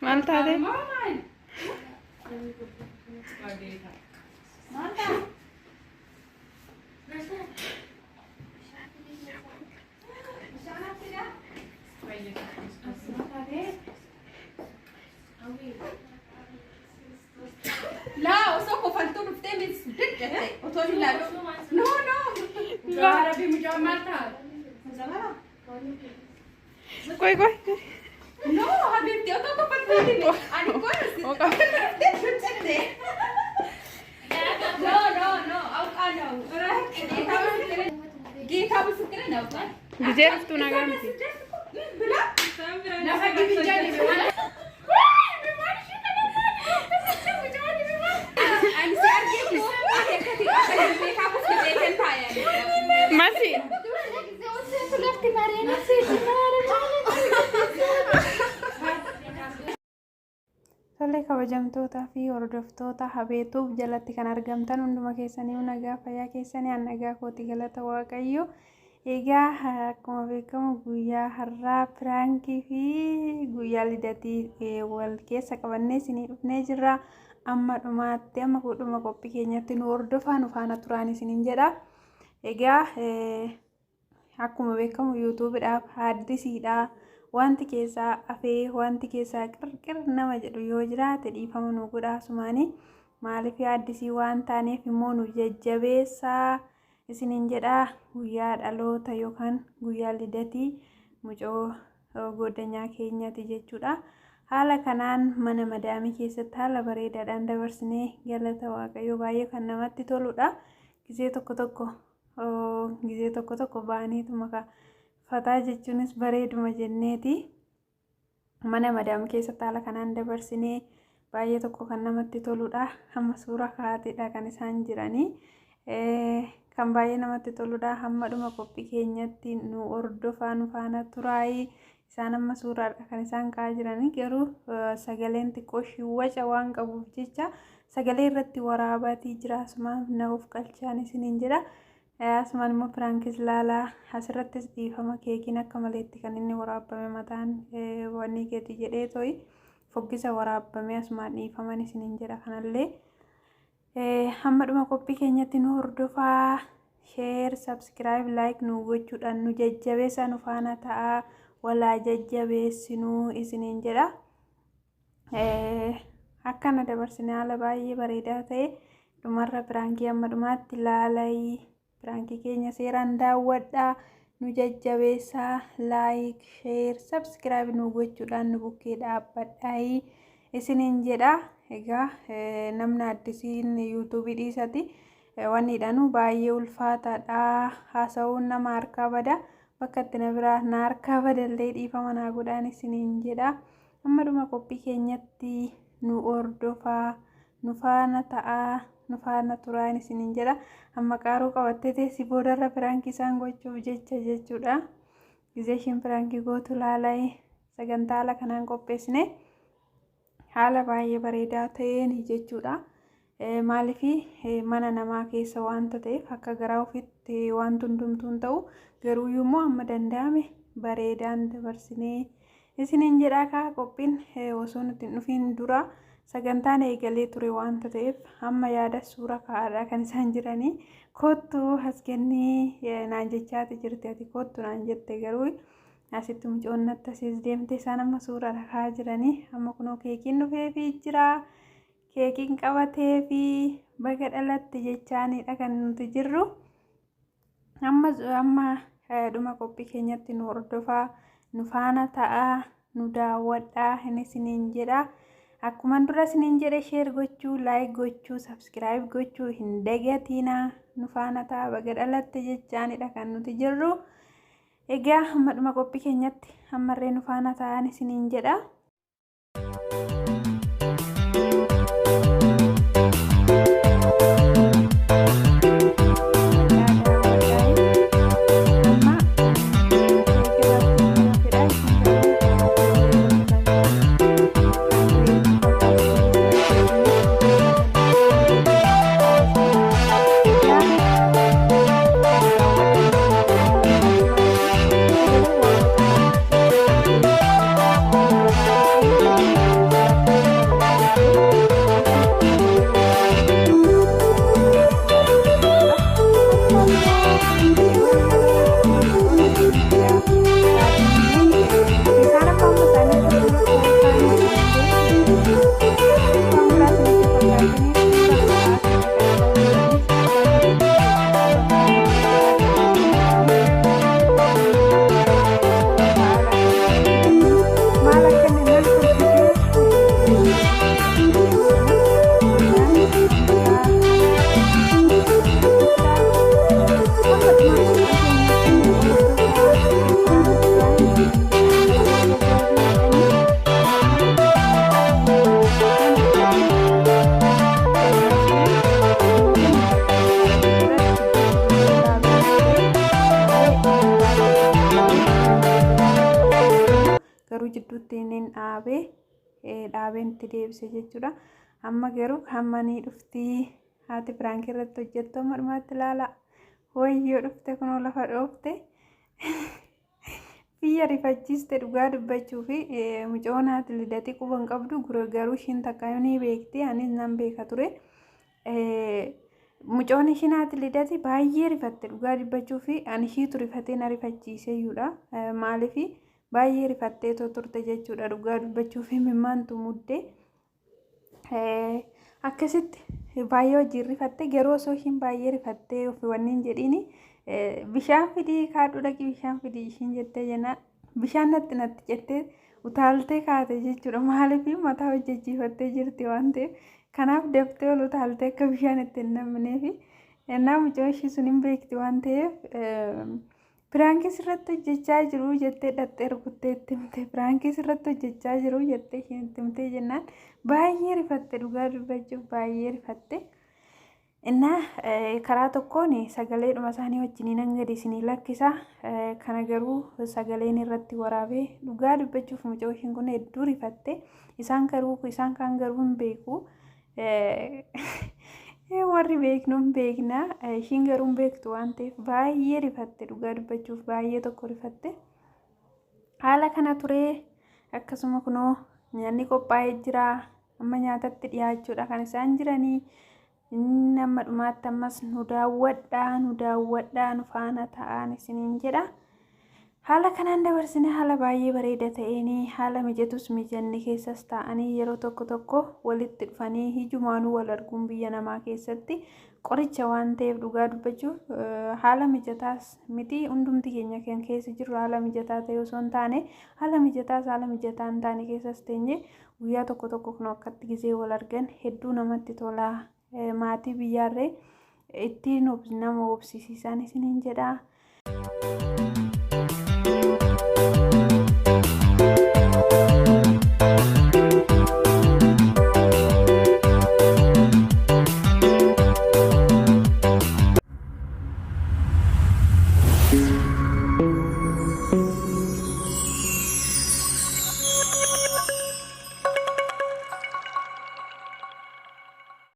Maal taate? Laa osoo kofaltuu dhuftee mis jette otoo hin ilaalu. No, no. Qoy qoy. No, habibti, otoo kofaltuu ani kun dhuftee jette. No, no, no, አውቃ ነው። ጌታ ምስክሬን አውቃ Gizee dhuftuu nagaa miti. ብላ lafa gibijaa. Ani si argee Masi. Tole, kabajamtootaa fi hordoftoota Habeetuuf jalatti kan argamtan hunduma keessanii, nagaa fayyaa keessanii? An nagaa kooti, galata Waaqayyo. Egaa akkuma beekamu guyyaa har'aa prankii fi guyyaa lidatii wal keessa qabannee isinii dhufnee jirra. Amma dhumaatti, amma dhuma qophii keenyatti nu hordofaa, nu faana turaan isiniin jedha. Egaa akkuma beekamu YouTubeiidhaaf haaddisiidha. Wanti keessaa hafee, wanti keessaa qirqir nama jedhu yoo jiraate dhiifama nu godha asumaanii. Maaliif haaddisii waan taaneef immoo nu jajjabeessaa isiniin jedha. Guyyaa dhaloota yookaan guyyaa lidatii mucoo goddanyaa keenyati jechuudha. Haala kanaan mana madaamii keessatti haala bareedaadhaan dabarsinee, galata Waaqayyoo, baay'ee kan namatti toludha. Gizee tokko tokko ba'aniituma fataa jechuunis bareeduma jenneeti. Mana madaamii keessatti haala kanaan dabarsinee baay'ee tokko kan namatti toludha. Hamma suura kaa'ateedha kan isaan jiranii. Kan baay'ee namatti toludha. Hamma dhuma qophii keenyatti nu hordofaa, nu faana turaayii. Isaan amma suuraadha kan isaan ka'aa jiranii, garuu sagaleen xiqqoo shiwwaca waan qabuuf jecha sagalee irratti waraabaatii jira. Asumaan na of qalchaan isiniin jedha. Asumaan immoo prankis laalaa. Asirrattis dhiifama, keekiin akka maleetti kan inni waraabame, mataan wanni keeti jedhee to'i foggisa waraabame, asumaan dhiifaman isiniin jedha kanallee. Hamma dhuma qophii keenyatti nu hordofaa, share, subscribe, like nu gochuudhaan nu jajjabeessaa, nu faana ta'aa, walaa jajjabeessinuu isiniin jedha. Akkana dabarsine haala baay'ee bareedaa ta'e. Dhumarra prankii hamma dhumaatti laalayii, prankii keenya seeraan daawwadhaa, nu jajjabeessaa, like, share, subscribe nu gochuudhaan nu bukkee dhaabbadhaayii isiniin jedha. Egaa namni addisiin YouTubeii dhiisati wanni jedhanu baay'ee ulfaataadha. Haasa'uun nama harkaa bada. Bakka itti na biraa na harkaa badallee dhiifama naa godhaan isiniin jedha. Amma dhuma qophii keenyatti nu hordofaa, nu faana ta'aa, nu faana turaan isiniin jedha. Amma qaaruu qabattee teessi, boodarra prankii isaan gochuuf jecha jechuudha. Gizee ishiin prankii gootu laalaa. Sagantaa haala kanaan qopheessine haala baay'ee bareedaa ta'een jechuudha. Maaliif mana namaa keessa waanta ta'eef akka garaa ofiitti wanti hundumtuu hin ta'u, garuu immoo amma danda'ame bareedaan dabarsinee isiniin jedhaa. Kaa qophiin osoo nuti hin dhufiin dura sagantaan eegalee ture waanta ta'eef amma yaada suura kaa'aadha kan isaan jiranii. Kottu as kennii naan jechaati jirti, ati kottu naan jette, garuu asitti mucoon natti asiis deemte. Isaan amma suura ka'aa jiranii. Amma kunoo keekiin dhufeefii jira, keekiin qabatee fi baga dhalatte jechaanidha kan nuti jirru. Amma amma dhuma qophii keenyatti nu hordofaa, nu faana ta'aa, nu daawwadhaa inni isiniin jedha. Akkuma dura isiniin jedhe, share gochuu, like gochuu, subscribe gochuu hin dagatinaa, nu faana ta'aa, baga dhalatte jechaanidha kan nuti jirru. Egaa hamma dhuma qophii keenyatti ammarree nu faana ta'an isiniin jedha. jidduutti inni dhaabee dhaabeen itti deebise jechuudha. Amma garuu hammanii dhuftii haati piraankii irratti hojjettu amma dhumaatti ilaala. Wayyoo, dhufte kunoo, lafa dhoofte. Biyya rifachiiste dhugaa dubbachuu fi mucoon haati Lidatii quba hin qabdu, garuu ishiin takka ni beekti, anis nan beeka ture. Mucoon ishiin haati Lidatii baay'ee rifatte dhugaa dubbachuu fi ani ishiitu rifatee na rifachiiseyyuudha. Maaliif baay'ee rifattee turte jechuudha, dhugaa dubbachuu fi mimmaantu muddee. Akkasitti baay'ee hojiin rifatte, garuu osoo ishiin baay'ee rifattee ofii wanni hin jedhiini, bishaan fidii kaadhu dhaqi, bishaan fidii ishiin jettee jennaan, bishaan natti natti jettee utaaltee kaate jechuudha. Maaliif mataa hojjechiifattee jirti waan ta'eef, kanaaf daftee ol utaaltee akka bishaan itti hin namneefi. Ennaa mucoo ishii sun hin beekti waan ta'eef, piraankii sirratti hojjechaa jiru jettee dhattee rukuttee itti himte. Piraankii sirratti hojjechaa jiru jettee ishiin itti himtee jennaan baay'ee rifatte, dhugaa dubbachuuf baay'ee rifatte. Innaa karaa tokkoon sagaleedhuma isaanii wajjiniin hanga isinii lakkisa. Kana garuu sagaleen irratti waraabee, dhugaa dubbachuuf mucoo ishiin kun hedduu rifatte. Isaan garuu, isaan kaan garuu hin beeku. Warri beeknu hin beekna. Ishiin garuu hin beektu waan ta'eef baay'ee rifatte, dhugaa dubbachuuf baay'ee tokko rifatte. Haala kana turee akkasuma kunoo nyaanni qophaa'ee jira. Amma nyaatatti dhiyaachuudha kan isaan jiranii. Inni amma dhumaatti ammas nu daawwadhaa, nu daawwadhaa, nu faana ta'aan isiniin jedha. Haala kanaan dabarsine haala baay'ee bareeda ta'een, haala mijatus mijanni keessas ta'anii yeroo tokko tokko walitti dhufanii hijumaanuu wal arguun biyya namaa keessatti qoricha waan ta'eef, dhugaa dubbachuuf haala mijataas miti, hundumti keenya kan keessa jirru haala mijataa ta'e osoo hin taane, haala mijataas haala mijataa hin taane keessas teenye guyyaa tokko tokko kun akkatti gizee wal argan hedduu namatti tola. Maatii biyyaarree ittiin nama obsisiisan isiniin jedha.